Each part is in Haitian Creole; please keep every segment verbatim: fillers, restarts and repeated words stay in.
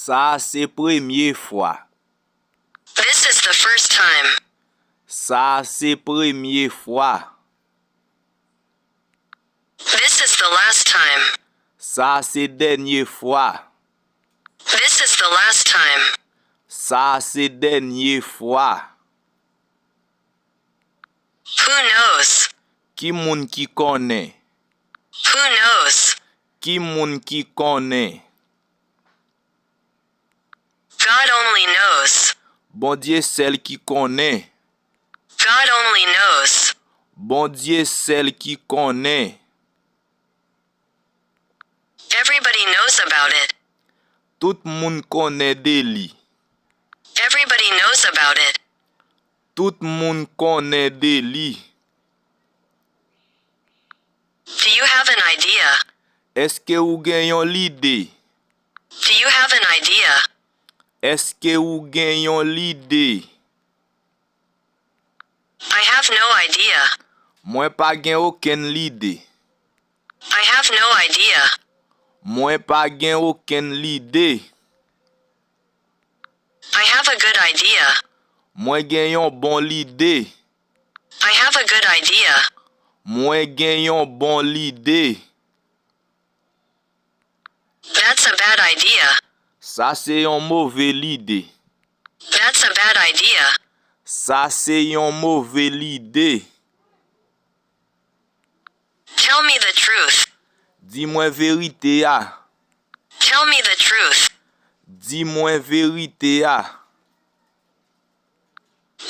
Sa a se premye fwa. This is the first time. Sa a se premye fwa. This is the last time. Sa a se dènye fwa. This is the last time. Sa a se dènye fwa. Who knows? Ki moun ki konnen? Who knows? Ki moun ki konnen? God only knows. Bondye sèl ki konnen. God only knows. Bondye sèl ki konnen. Everybody knows about it. Tout moun konnen de li. Everybody knows about it. Tout moun konnen de li. Do you have an idea? Èske ou gen yon lide? Do you have an idea? Èske ou gen yon lide? I have no idea. Mwen pa gen okenn lide. I have no idea. Mwen pa gen okenn lide. I have a good idea. Mwen gen yon bon lide. I have a good idea. Mwen gen yon bon lide. That's a bad idea. Sa se yon move lide. That's a bad idea. Sa se yon move lide. Tell me the truth. Di mwen verite a. Tell me the truth. Di mwen verite a.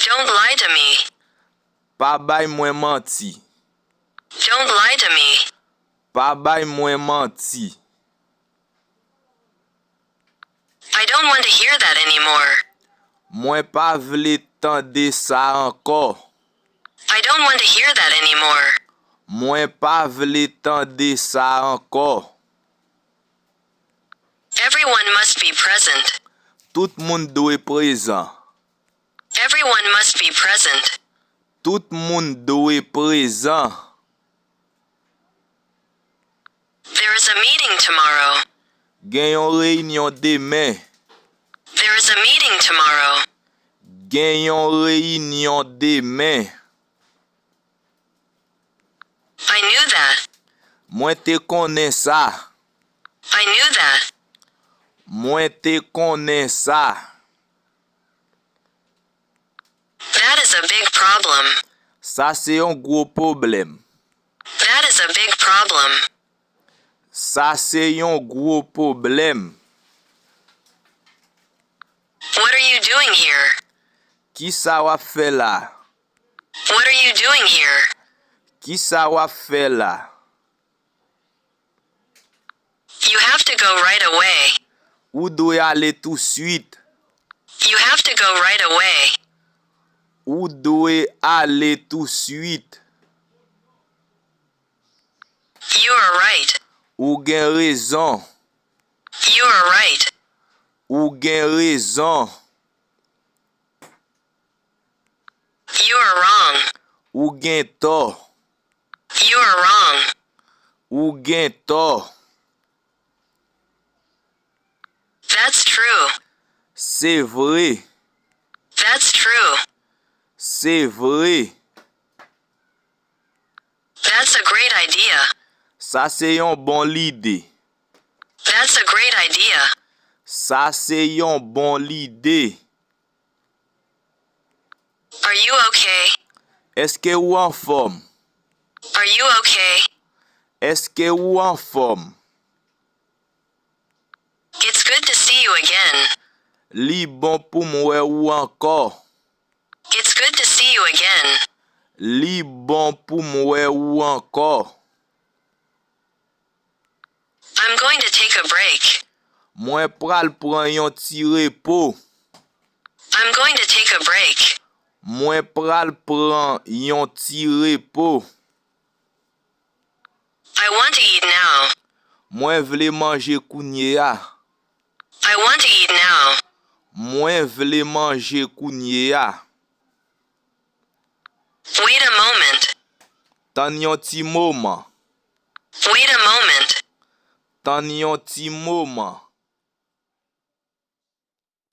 Don't lie to me. Pa bay mwen manti. Don't lie to me. Pa bay mwen manti. I don't want to hear that anymore. Mwen pa vle tande sa ankò. I don't want to hear that anymore. Mwen pa vle tande sa ankò. Everyone must be present. Tout moun dwe prezan. Everyone must be present. Tout moun dwe prezan. There is a meeting tomorrow. Gen yon reyinyon demen. There is a meeting tomorrow. Gen yon reyinyon demen. I knew that. Mwen te konnen sa. I knew that. Mwen te konnen sa. That is a big problem. Sa se yon gwo pwoblèm. That is a big problem. Sa se yon gwo pwoblèm. What are you doing here? Kisa w ap fè la? What are you doing here? Kisa w ap fè la? You have to go right away. Ou dwe ale touswit. You have to go right away. Ou dwe ale touswit. You are right. Ou gen rezon. You are right. Ou gen rezon. You are wrong. Ou gen tò. You are wrong. Ou gen tò. That's true. Se vre. That's true. Se vre. That's a great idea. Sa se yon bon lide. That's a great idea. Sa se yon bon lide. Are you okay? Èske ou anfòm? Are you okay? Èske ou anfòm? It's good to see you again. Li bon pou m wè ou ankò. It's good to see you again. Li bon pou m wè ou ankò. I'm going to take a break. Mwen pral pran yon ti repo. I'm going to take a break. Mwen pral pran yon ti repo. I want to eat now. Mwen vle manje kounye a. I want to eat now. Mwen vle manje kounye a. Wait a moment. Tann yon ti moman. Wait a moment. Tann yon ti moman.